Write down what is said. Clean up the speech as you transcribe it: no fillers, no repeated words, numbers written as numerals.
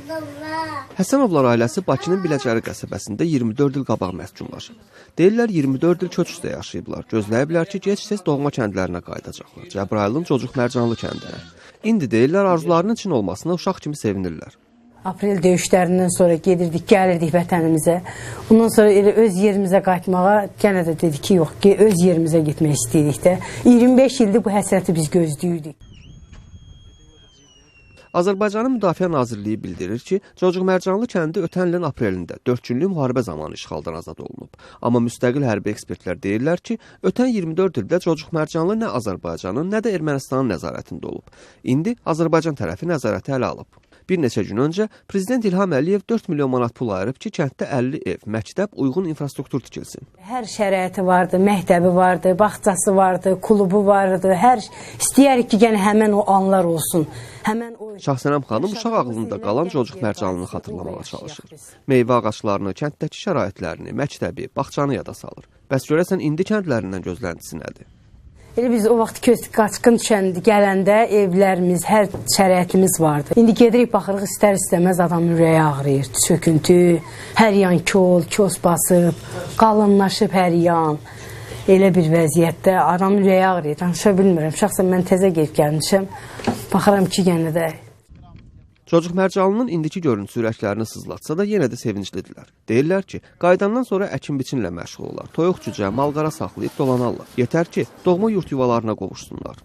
Həsənovlar ailəsi Bakının Biləcəri qəsəbəsində 24 il qabaq məskunlaşıb. Deyirlər 24 il köç üstə yaşayıblar. Gözləyiblər ki, gec-tez doğma kəndlərinə qayıdacaqlar. Cəbrayılın Cocuq Mərcanlı kəndinə. İndi deyirlər arzularının için olmasına uşaq kimi sevinirlər. Aprel döyüşlərindən sonra gedirdik, gəlirdik vətənimizə. Ondan sonra elə öz yerimizə qayıtmağa yenə də dedik ki, yox, öz yerimizə getmək istəyirik də. 25 ildir bu həsrəti biz gözləyirdik. Azərbaycanın Müdafiə Nazirliyi bildirir ki, Cocuq Mərcanlı kəndi ötən ilin aprelində 4 günlük müharibə zamanı işğaldan azad olunub. Amma müstəqil hərbi ekspertlər deyirlər ki, ötən 24 ildə Cocuq Mərcanlı nə Azərbaycanın, nə də Ermənistanın nəzarətində olub. İndi Azərbaycan tərəfi nəzarəti ələ alıb. Bir neçə gün öncə Prezident İlham Əliyev 4 milyon manat pul ayırıb ki, kənddə 50 ev, məktəb, uyğun infrastruktur tikilsin. Hər şəraiti vardı, məktəbi vardı, bağçası vardı, klubu vardı. Hər istəyərik ki, yəni həmən o anlar olsun. Həmən o Şahsənəm xanım uşaq ağlında qalan Cocuq Mərcanlını xatırlamağa çalışır. Meyvə ağaclarını, kənddəki şəraitlərini, məktəbi, bağçanı yada salır. Bəs görəsən indi kəndlərindən gözləntisi nədir? Elə biz o vaxt qaçqın düşəndə, gələndə evlərimiz, hər şəraitimiz vardı. İndi gedirik, baxırıq, istər-istəməz adamın ürəyi ağrıyır, çöküntü, hər yan kol, kos basıb, qalınlaşıb hər yan. Elə bir vəziyyətdə adamın ürəyi ağrıyır, danışa bilmirəm. Şəxsən mən təzə gedib gəlmişəm, baxıram ki, yenə də. Cocuq Mərcanlının indiki görüntüsü ürəklərini sızlatsa da yenə də sevinclidirlər. Deyirlər ki, qayıdandan sonra əkin-biçinlə məşğul olar, toyuq cücə, malqara saxlayıb dolanarlar. Yetər ki, doğma yurt yuvalarına qovuşsunlar.